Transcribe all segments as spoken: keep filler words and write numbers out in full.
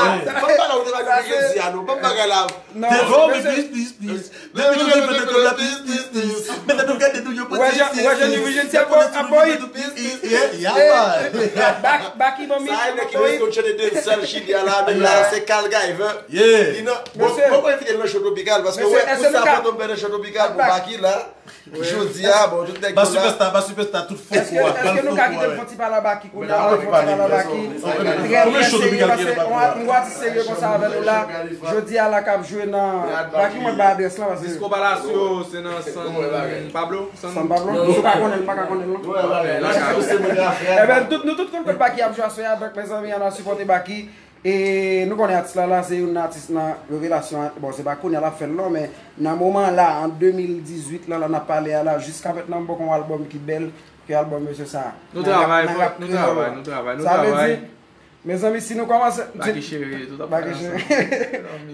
Ban m bagay ou te pa gen jodi a, non. Ban m bagay la. Non, devan, men plis, plis, plis. Depi nou rive nan klèb la, plis, plis, plis. Mete nou gade nou, yo pran plis, plis, plis. Wè, Johnny Williams, se bon, a boy. Plis, plis, plis. Yeah, yeah, man. Baky, Baky, bon, sa e nèg ki reskon chante de sèl Chili a la, men la, se Kal Guyver. Yeah. Li nan, bon, bon, bon, envite l nan show Tropikal, paske wè, pou sa, Fantom fè nan show Tropikal, pou Baky la. Jodi a, bon, tout nèg yo la. Ba superstar, ba superstar, tout fòs. Èske, èske nou ka kite l fè ti pale a Baky kounye a, fè ti pale a Baky? Trè, trè serye, paske yon, yon atis serye konsa avè nou la. Jodi a la k ap jwe nan, Baky, mwen ba adrès lan, paske Disco Palacio, se nan San Pablo? San Pablo? Si w pa konnen l, m pa ka konnen l, non. Ebyen, tout, nou tout konn kot Baky ap jwe aswè a, donk, mezanmi, ann al sipòte Baky. E nou konnen atis la, la, se youn nan atis nan revelasyon, bon, se pa kounye a l ap fè l non, men nan moman la, an de mil dizuit la, la n ap pale a la, jiska mentnan m poko yon albòm ki bèl ke albòm mesye sa. Nou travay, nou travay, nou travay, nou travay. Sa vle di, mezanmi, si nou kòmanse, Baky cheri, tout ap Baky cheri.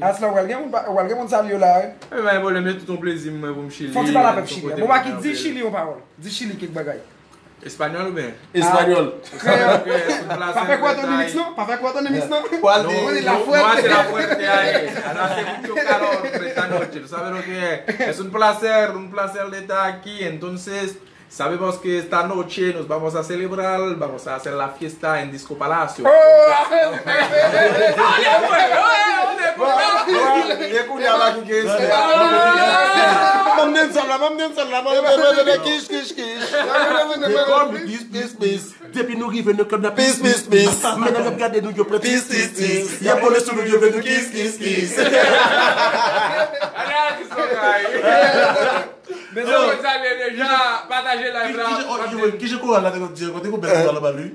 Atis la, w pral gen moun, w pral gen moun salye w la, wi. E pa gen pwoblèm, se tout yon plezi mwen pou m Chili. Fò ti pale a pèp Chili. Bon, Baky, di Chili yon pawòl. Di Chili kèk bagay. Espanyòl oubyen? Espanyòl. Kreyòl. Pa fè kwè tande mix non, pa fè kwè tande mix non. Pral di nou, nou hace la fuerte ahí. Ahora hacemos mucho calor esta noche. Tú sabes lo que es. Es un placer, un placer de estar aquí. Entonces, sabe vos que esta noche nos vamos a celebrar, vamos a hacer la fiesta en Disco Palacio. E kounye a la ki gen espè. Ban m dancehall la, ban m dancehall la, ban m dancehall la, kish, kish, kish. They call me this, this, this. Depi nou rive nan klèb la, pis, pis, pis. Medam y ap gade nou, yo pran tis, tis, tis. Y ap vole sou nou, yo vle nou kis, kis, kis. Mezanmi, salye deja, pataje live la. Ki jan koral la te konn di ankò? Te gon bèl koral anba li.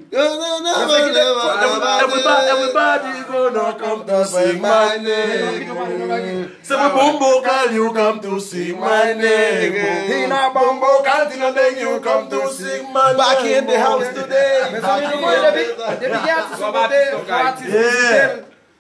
Everybody, everybody gonna come to sing my name. Say we bumbo girl, you come to sing my name. He na bumbo girl, till I beg you come to sing my name. Baky in the house today. Mezanmi, nou konnen depi, depi gen atis yon kote, fò atis vizite l.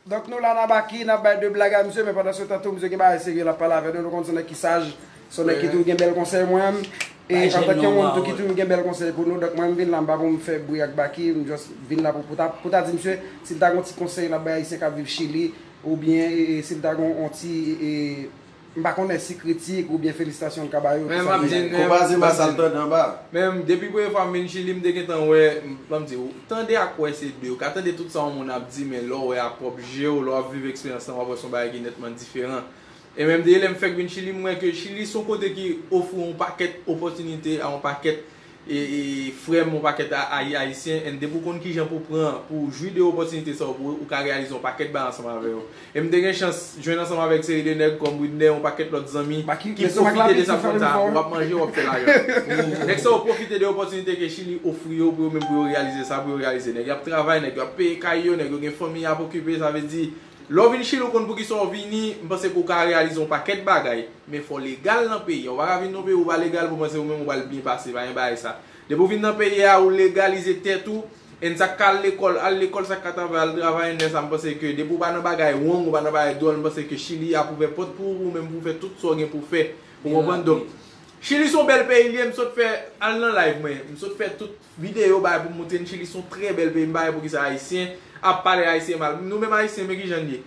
Donk nou la nan Baky, n ap bay de blag a misye, men pandan se tan tou, misye gen bagay serye l ap pale avè nou. Nou konn se nèg ki saj, se nèg ki toujou gen bèl konsèy mwen menm. E antanke yon moun tou ki toujou gen bèl konsèy pou nou, donk mwen m vin la, m pa pou m fè bri ak Baky, m just vin la pou, pou ta, pou ta di misye, si l ta gen yon ti konsèy l ap bay Ayisyen k ap viv Chili, oubyen, e, e, si l ta gen yon ti, e, e, m pa konnen si kritik oubyen felisitasyon l ka ba yo, men m ap di, konpaze m a sa l tande anba. Men depi premye fwa m vin Chili, m te gentan wè, m, ban m di w, tande ak wè se de. Ou ka tande tout sa yon moun ap di, men lè w wè ak pwòp je w, lè w ap viv eksperyans lan, w ap wè se yon bagay ki nètman diferan. E menm de lè m fèk vin Chili, m wè ke Chili se yon kote ki ofri yon pakèt opòtinite a yon pakèt e, e, frè m, yon pakèt a, a, Ayisyen, and depi w konn kijan pou pran, pou jwi de opòtinite sa yo, pou ou ka reyalize yon pakèt bagay ansanm avè yo. E m te gen chans jwenn ansanm avèk seri de nèg kòm Widner, yon pakèt lòt zanmi ki pwofite de sa, konn sa, w ap manje, w ap fè lajan. Nèg sa yo pwofite de opòtinite ke Chili ofri yo pou yo menm pou yo reyalize sa, pou yo reyalize. Nèg y ap travay, nèg yo ap peye kay yo, nèg yo gen fanmi y ap okipe, sa vle di, lè w vin Chili, w konn poukisa w vini, m panse ke w ka reyalize yon pakèt bagay. Men fò w legal nan peyi a. Ou pa ka vin nan yon peyi ou pa legal pou w panse ou menm ou pral byen pase. Pa gen bagay sa. Depi w vin nan peyi a, ou legalize tèt ou. And sa k ka al lekòl, al lekòl, sa k ka travay, al travay. And sa, m panse ke depi w pa nan bagay wrong, ou pa nan bagay dwòl, m panse ke Chili ap ouvè pòt pou ou, ou menm pou w fè tout sa w gen pou w fè. Ou konprann? Donk, Chili se yon bèl peyi li ye. M sot fè, al nan live mwen, m sot fè tout videyo bay pou m montre n Chili se yon trè bèl peyi. M pa wè poukisa Ayisyen ap pale Ayisyen mal. Nou menm Ayisyen, men kijan n ye.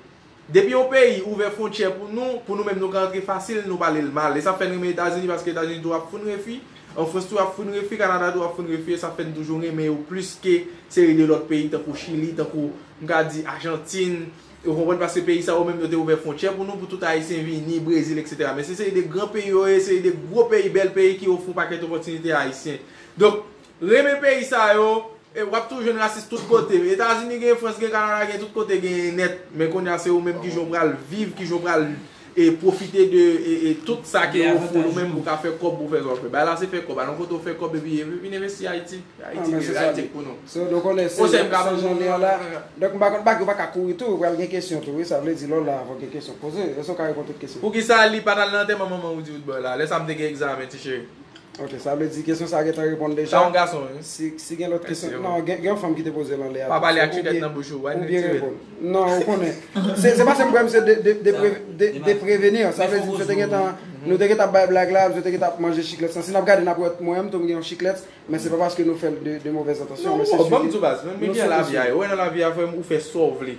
Depi yon peyi ouvè fwontyè pou nou, pou nou menm nou ka antre fasil, nou pale l mal. E sa fè n renmen Etazini, paske Etazini tou ap fout n refi, an Frans tou ap fout n refi, Kanada tou ap fout n refi, e sa fè n toujou renmen yo plis ke seri de lòt peyi, tankou Chili, tankou, m ka di, Ajantin, ou konprann, paske peyi sa yo menm yo te ouvè fwontyè pou nou, pou tout Ayisyen vini, Brezil, etsetera. Men se seri de gran peyi yo ye, seri de gwo peyi, bèl peyi ki ofri yon pakèt opòtinite a Ayisyen. Donk, renmen peyi sa yo, e w ap toujou jwenn rasis tout kote. Etazini gen, Frans gen, Kanada gen, tout kote genyen nèt. Men kounye a se ou menm kijan w pral viv, kijan w pral, e, pwofite de, e, e, tout sa ke yo ofri w menm pou w ka fè kòb, pou w fè sa w fè. Bagay la se fè kòb. Al yon kote w fè kòb epi, epi vin envesti Ayiti. Ayiti, Ayiti pou nou. So, nou konnen se, se jan li ye la. Donk, m pa konn, Baky, ou pa ka kouri tou, ou pral gen kesyon tou, wi, sa vle di lè w la, fò gen kesyon poze. Èske w ka reponn tout kesyon? Poukisa li pa t al nan antèman manman Roody Roodboy la? Lè sa m te gen egzamen, ti cheri. Ok, sa vle di kesyon sa a gentan reponn deja. Sa yon gason, wi. Si, si gen lòt kesyon, non, gen, gen yon fanm ki te poze l anlè a tou. Pa pale ak chikèt nan bouch ou, ou byen reponn. Non, ou konnen. Se, se paske m kwè misye de, de, de, de, depreveni, sa vle di misye te gentan, nou te gentan ap bay blag la, misye te gentan ap manje chiklèt sa. Si n ap gade, n ap wè mwen menm tou m gen yon chiklèt, men se pa paske nou fè l de, de movèz entansyon, men se sirke. Ban m di w baz, men byen lavi a ye. Ou wè nan lavi a, frè m, ou fè sa w vle.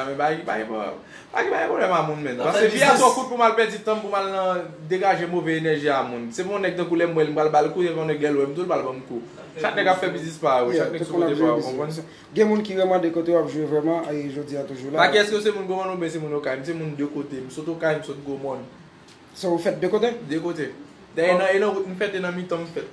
a, men bagay, bagay, bagay, bagay pwoblèm a moun, men. Paske vi a twò kout pou m al pèdi tan m, pou m al nan degaje move enèji a moun. Se pou yon nèg tankou lè m wè l, m pral ba l kou, se pou yon nèg lè l wè m tou, l pral ban m kou. Chak nèg ap fè biznis pa yo, chak nèg sou kote pa yo, konprann? Gen moun ki remande kote w ap jwe vrèman, e jodi a toujou la. Baky, èske w se moun Gwomòn oubyen se moun Okay? M se moun de kote, m sot Okay, m sot Gwomòn. So, ou fèt de kote? De kote. Dayè, nan, e nan wout m fèt, e nan mitan m fèt.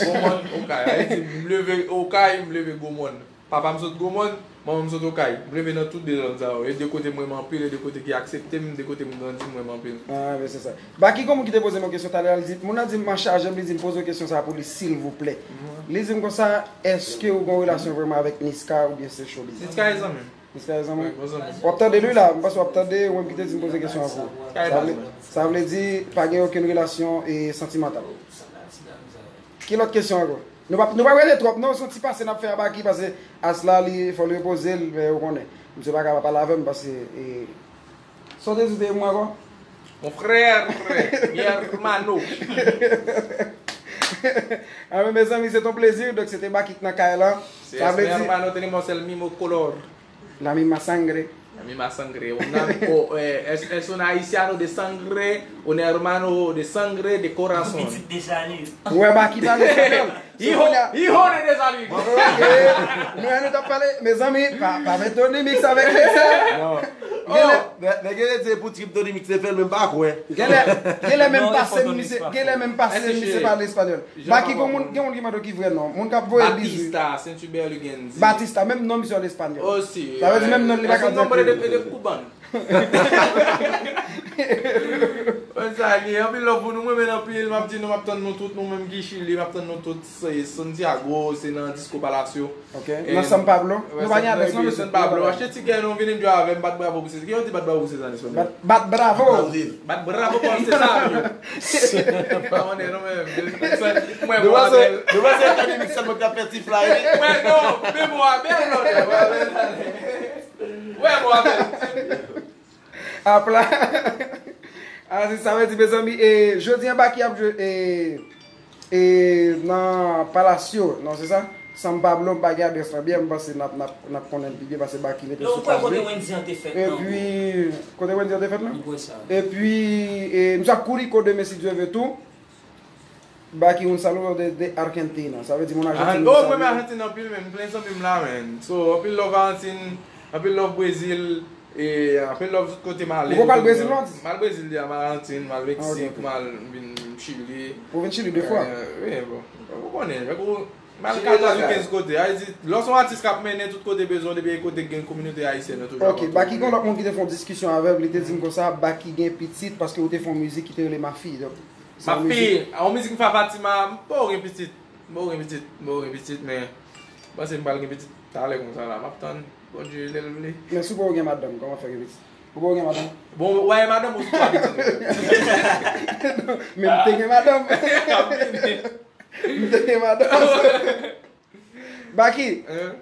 Gwomòn, Okay. Ayiti, m leve Okay, m leve Gwomòn. Papa m sot Gwomòn, manman m sot Okay. M leve nan tout de zòn sa yo. E de kote m renmen anpil, e de kote ki aksepte m, de kote m grandi, m renmen anpil. Ah, ben se sa. Baky, gen moun ki te poze m yon kesyon talè a, li di, moun nan di m, mwen chaje m, li di m poze w kesyon sa pou li, silvouplè. Li di m konsa, èske ou gen yon relasyon vrèman avèk Niska oubyen se showbiz? Niska e zanmi m. Niska e zanmi m. Wi, bon zanmi m. W ap tande li la, m panse w ap tande, ou menm ki te di m poze kesyon an pou ou. Sa vle, sa vle di, pa gen okenn relasyon e santimantal. Ki lòt kesyon ankò? Nou p ap, nou p ap rete twòp, non, se yon ti pase n ap fè a Baky, paske as la, li, fò l repoze l, men ou konnen. Misye pa ka pa pale avè m, paske, e, sa w te di w te ye pou mwen ankò? Mon frère, mi hermano. Ah, men, mezanmi, se ton plezi, donk se te Baky k nan kay lan. Sa vle di, mi hermano, tenemos el mismo color. La misma sangre. La misma sangre. Un am-, o, eh, es, es un haitiano de sangre, un hermano de sangre, de corazón. Pitit Desalin. Ou wè Baky pale espanyòl. Hijo, hijo de Desalin. Ok. Nou wè nou t ap pale, mezanmi, pa, pa met Tony Mix avèk mesye. Non. Genlè, nèg yo te di pou trip Tony Mix te fè l, men m pa kwè. Genlè, genlè menm pase misye, genlè menm pase misye pale espanyòl. Baky, gen moun, gen moun ki mande w ki vrè non. Moun k ap voye bizou. Batista, Saint Hubert Lugenzi. Batista, menm non misye an espanyòl. Osi. Sa vle di menm non li pa ka di. Es un nombre de, de cubano. Konn sa li ye, anpil love pou nou, mwen renmen anpil, m ap di nou, m ap tann nou tout, nou menm ki Chili, m ap tann nou tout, se Santiago, se nan Disco Palacio. Ok. Nan San Pablo. Nou pa gen adrès non, mesye. San Pablo. Achte tikè nou, vin enjoy avè m, bat bravo pou se. Ki yo di bat bravo pou se sa, Nestor? Bat, bat bravo. Bat bravo pou se sa. Pa konnen non, men. Mwen, nou panse, nou panse Tony Mix sèlman k ap fè ti fly. Mwen, non, men mwen, men non, mwen, men non. Wè, mwen, men. Apla. Ah, se sa vle di, mezanmi, e, jodi an Baky ap jwe, e, e, nan Palacio, non, se sa? San Pablo, m pa gen adrès lan byen, m panse n ap, n ap, n ap konnen l pi byen, paske Baky mete l sou paj li. Epi, kote Wendy an te fèt lan? Epi, e, misye ap kouri ko demen, si Dye vle tou. Baky, un saludo desde Argentina. Sa vle di, moun Ajantin, oh, mwen renmen Ajantin anpil, men m plen zanmi m la, men. So, anpil love Ajantin, anpil love Brezil, e anpil love tout kote m ale. Ou pral Brezil, non? M al Brezil deja, m al Ajantin, m al Meksik, m al, m vin Chili. Ou vin Chili de fwa? Wi, bon. Ou konnen, m al katòz ou kenz kote. Sa vle di, lè w se yon atis k ap mennen, tout kote bezwen w, depi kote gen kominote ayisyèn, yo toujou ap antoure. Ok, Baky, gen lòt moun ki te fè yon diskisyon avè m, li te di m konsa, Baky gen pitit paske ou te fè yon mizik ki te rele Ma Fille. Donk, Ma Fille, a yon mizik m fè a Fatima, m poko gen pitit. M poko gen pitit, m poko gen pitit, men m panse m pral gen pitit talè konsa la. M ap tann Bondye lè l vle. Men si w poko gen madanm, kòman fè gen pitit? Ou poko gen madanm? Bon, w a gen madanm ou sou twa pitit. Men m te gen madanm. M te gen madanm. Baky,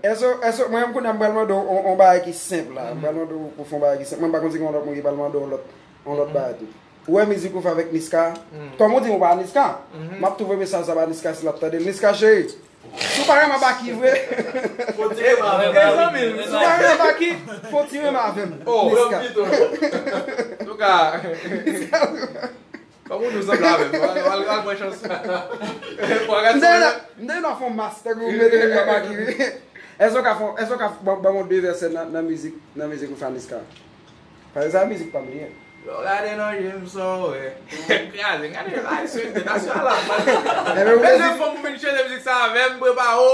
èske, èske, mwen menm kounye a m pral mande w on, on bagay ki senp la. M pral mande w pou fè on bagay ki senp. Mwen m pa konn si gen yon lòt moun ki pral mande w lòt, on lòt bagay tou. Ou wè mizik ou fè avèk Niska? Kòm ou di m ou pa Niska, m ap tou voye mesaj sa ba Niska si l ap tande l. Niska cheri, si w pa renmen Baky vre, fò w ti renmen avè m. Si w pa renmen Baky, fò w ti renmen avè m. Oh, Niska. Antouka. Kòm ou di w sanble avè m, al, al, al pran chans. M te, m te nan fon mas, tankou m mete nan Baky, wi. Èske w ka fè, èske w ka ban, ban m de vèsè nan, nan mizik, nan mizik ou fè a Niska? Paske sa mizik pa m li ye. Yo, gade nan je m sa w wè. M kraze, gade la, se yon fèt aswè a la. Ebyen, ou bezwen fanm pou vin chante mizik sa avè m, prepare w.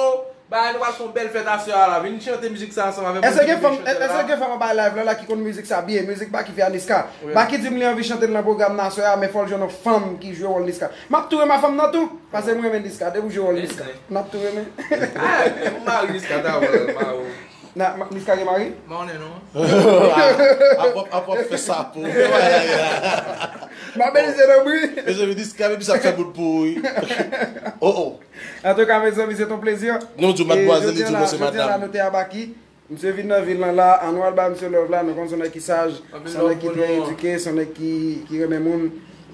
Bagay, nou pral fè yon bèl fèt aswè a la. Vin chante mizik sa ansanm avè m. Èske gen fanm, èske gen fanm anba live la, la ki konn mizik sa byen? Mizik Baky fè a Niska. Baky di m li anvi chante l nan pwogram nan aswè a, men fò l jwenn yon fanm ki jwe wòl Niska. M ap tou renmen fanm nan tou, paske m renmen Niska. Depi w jwe wòl Niska, m ap tou renmen. Ah, ou mari Niska ta wè, mari. Na, ma, Niska gen mari? M pa konnen non. Ap ap ap ap fè sa pou. M ap belize nan bri. Mezanmi, Niska menm sa fè bout pou wi. Oh oh. Antouka, mezanmi, se ton plezi. Nou di w madmwazèl, li di w mwen se madanm. Jodi a la, nou te a Baky. Misye vin nan vil lan la, ann al ba misye love la, nou konn se yon nèg ki saj, se yon nèg ki trè edike, se yon nèg ki, ki renmen moun.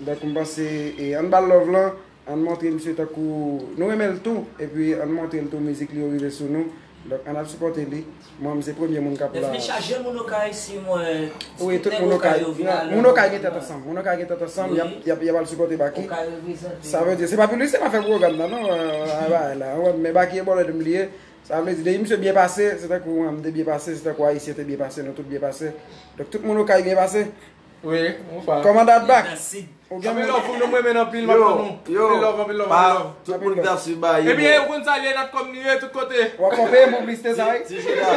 Donk, m panse, e, ann ba l love lan. Ann montre misye tankou nou renmen l tou, epi ann montre l tou mizik li yo rive sou nou. Donk, ann al sipòte li. Mwen, m se premye moun k ap la. Devni chaje moun Okay si mwen. Wi, tout moun Okay. Moun Okay gen tèt ansanm. Moun Okay gen tèt ansanm, y ap, y ap, y ap al sipòte Baky. Sa vle di, se pa piblisite m ap fè pwogram nan, non. Bagay la, men Baky e bòlèt m li ye. Sa vle di, depi misye byen pase, se tankou mwen, m te byen pase, se tankou Ayisyen te byen pase, nou tout byen pase. Donk, tout moun Okay byen pase. Wi, ou fè. Kòmandan Baky. Ou gen anpil love pou nou, mwen menm anpil, m ap tann nou. Anpil love, anpil love, anpil love. Tout moun k ap swiv Baky. Ebyen, ou konn sa l ye, Natcom li ye tout kote. W ap konpe m pou plis te sa, wi. Ti Jouda.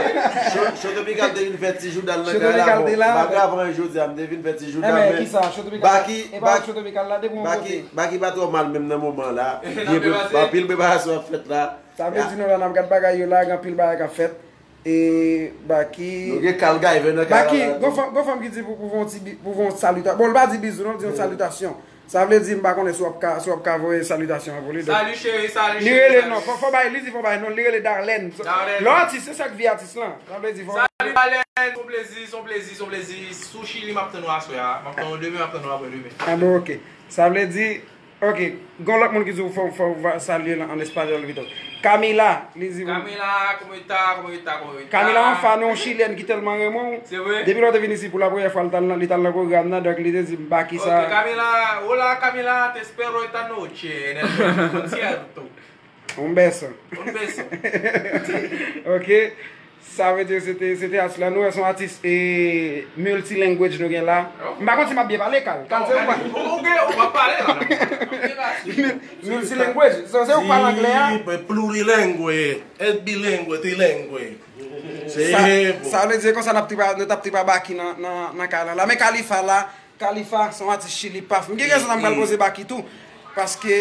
Cho- Cho Tropikal te vin fè Ti Jouda l nan kay la. Bon, m pa grav anyen jodi a, m te vin fè Ti Jouda, men Baky, Baky, Baky pa twò mal menm nan moman la. Anpil preparasyon ap fèt la. Sa vle di nou la n ap gad bagay yo la, gen anpil bagay k ap fèt. E Baky. Nou gen Kal Guyver nan kay la. Baky, gon fanm, gon fanm ki di pou, pou fè yon ti bi- pou fè yon salita-, bon, l pa di bizou non, l di yon salitasyon. Sa vle di, m pa konnen si w ap ka, si w ap ka voye salitasyon an pou li. Donk, salut chérie, salut chérie. Li rele non, fò, fò bay, li di fò bay non, li rele Darlène. Lè w atis, se sa k vi atis lan. Sa vle di fò. Salut Darlène, se yon plezi, se yon plezi, se yon plezi. Sou Chili, m ap tann ou aswè a. M ap tann ou demen, m ap tann ou apre demen. Ah bon, ok. Sa vle di, ok, gon lòt moun ki di w fò, fò w va salye l an espanyòl pito. Camila, li di. Camila, ¿cómo está? ¿Cómo está? ¿Cómo está? Camila, yon fan, yon chilèn ki tèlman renmen w. Se vre? Depi lè w te vin isi pou la premyè fwa, li t al nan, li t al nan pwogram nan, donk li te di m Baky sa. Ok, Camila, hola Camila, te espero esta noche en el concierto. Un beso. Un beso. Ok. Sa vle di se te, se te atis la. Nou wè se yon atis, e, multilanguage nou gen la. M pa konn si m ap byen pale, Kal. Kal, se ou pa. Ou gen, ou pa pale la. Multilanguage. So, se ou k pale anglè a. Di, plurilingue, e bilingue, trilingue. Se sa, sa vle di konsa n ap tripa, nou t ap tripa Baky nan, nan, nan kay la. La, men Khalifa la, Khalifa, se yon atis Chili, paf. M gen kesyon sa m pral poze Baky tou. Paske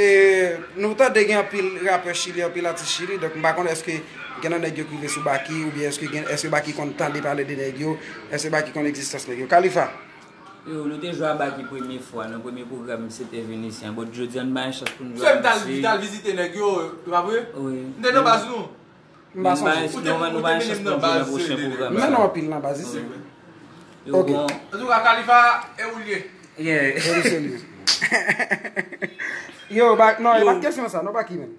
nou tande gen anpil rapè Chili, anpil atis Chili. Donk, m pa konnen èske gen nan nèg yo ki rive sou Baky, oubyen èske gen, èske Baky konn tande pale de nèg yo, èske Baky konn egzistans nèg yo. Khalifa. Yo, nou te jwe a Baky premye fwa, nan premye pwogram, se te vin isi an. Bon, jodi a, n ba yon chans pou n jwe a misye. Se m t al, t al vizite nèg yo, e pa vre? Wi. M te nan baz nou. M pa sonje. Nou pa, nou pa gen chans pou nou jwe nan pwochen pwogram sa. Men nou anpil nan baz isi. Ok. Antouka, Khalifa, e ou l ye? Yeah. E ou se li. Yo, ba, non, e pa t kesyon sa, non, Baky menm.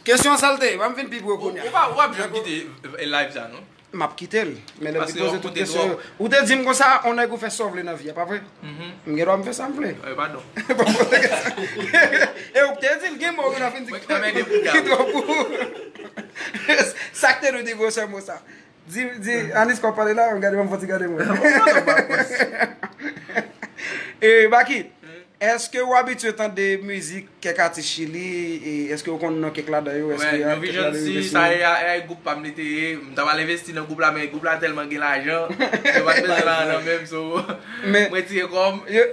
Kesyon sa l te ye, ban m vin pi pre kounye a. Ou pa, ou pa janm kite live sa, non? M ap kite l. Men lè m te poze tout kesyon yo. Ou te di m konsa, on nèg ou fè sa w vle nan vi a, pa vre? M gen dwa m fè sa m vle. E padon. E ou te di l gen mo ou nan fin di ki twò pou ou. Sa k te nou di gwo sè mo sa. Di, di, Anis kò pale la, gade m fò ti gade mwen. E Baky, èske ou abitye tande mizik kèk atis Chili? E èske ou konn non kèk ladan yo? Èske kèk ladan yo resi? Sa e, e gwoup pa m li te ye. M ta pral envesti nan gwoup la, men gwoup la tèlman gen lajan, yo pa t bezwen lajan nan men m, so mwen tire kò m. Yo,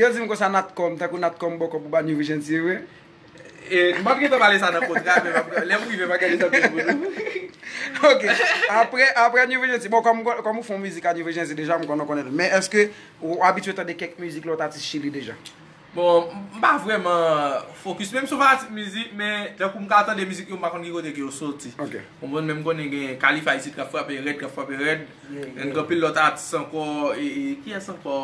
yo di m konsa Natcom, tankou Natcom bòkò pou ba New Vision ti, vre? E, m pa t gentan pale sa nan kontra, men m ap, lè m rive, m a gade sa byen pou nou. Ok. Apre, apre New Vision ti, bon, kòm, kòm ou fè yon mizik a New Vision ti deja, m konnen w konnen l. Men èske ou abitye tande kèk mizik lòt atis Chili deja? Bon, m pa vrèman fokis, menm si w fanatik mizik, men tankou m ka tande mizik yo, m pa konn ki kote ke yo soti. Ok. Konprann, men m konnen gen Khalifa isit k ap frape rèd, k ap frape rèd. Gen anpil lòt atis ankò, e, e, kiyès ankò?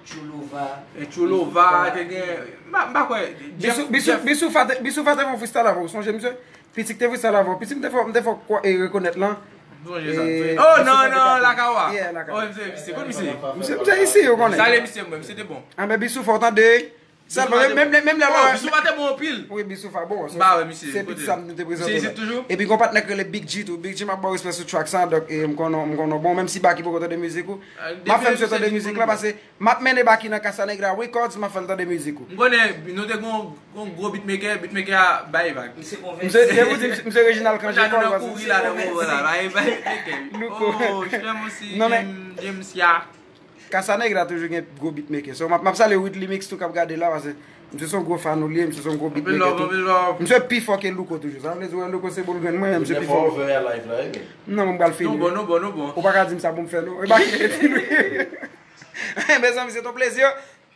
Chulova. E, Chulova, te gen, m pa, m pa kwè. Jeff, Bisou, Jeff. Bisou Fa te, Bisou Fa te fè yon freestyle avè w, sonje misye? Piti k te freestyle avè w. Piti m te fè, m te fè w kwè e rekonèt lan. M sonje sa. E, oh, non, non, Lakawa. Yeah, Lakawa. Oh, misye, misye, konn misye? Misye, misye isi, ou konnen. Salye misye, mwen, misye te bon. Anben, Bisou, fò w tande. Sèlman, menm, menm, menm lè Oh, Bisou pa te bon anpil. Wi, Bisou pa bon. M pa wè misye. Se Kote pit sa m te Misye prezante isit la. Toujou? Epi gon patnè k rele Big G tou. Big G, m ap ba w respè sou track sa, donk e, m konnen, m konnen bon, menm si Baky poko tande mizik ou, Ah, m ap fè depi misye tande misye mizik di la, bon. Paske m ap mennen Baky nan Casa Negra Records, m ap fè l tande mizik ou. M konnen, nou te gon, gon gwo beatmaker, beatmaker a bay vag. Misye Misye, konvèsi. se pou di, misye Reginald Cangé Konsa nou Paul, nan paske kouri misye la, nan konvèsi. kouri la, bay, bay, Louko. Oh, Shlem osi, Non, men- James, James ya. Casa Negra toujou gen gwo beatmaker. So, m ap, m ap salye Whitley Mix tou k ap gade la, paske misye se yon gwo fan ou li ye, misye se yon gwo Anpil beatmaker love, tou. Anpil love. Misye pi fò ke Louko toujou. Sa vle di, wè, Louko se boul grenn mwen, misye pi Defa fò. Over a life la, e byen. Non, mwen pral fini. Nou bon, nou bon, nou bon. Ou pa ka di m sa pou m fè, non. E Baky ki te di nou. Mezanmi, se ton plezi.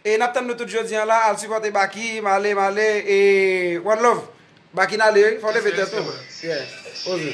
E n ap tann nou tout jodi an la, al sipòte Baky, m ale, m ale, e one love. Baky n ale, wi, fò leve tèt ou. Yeah, oze.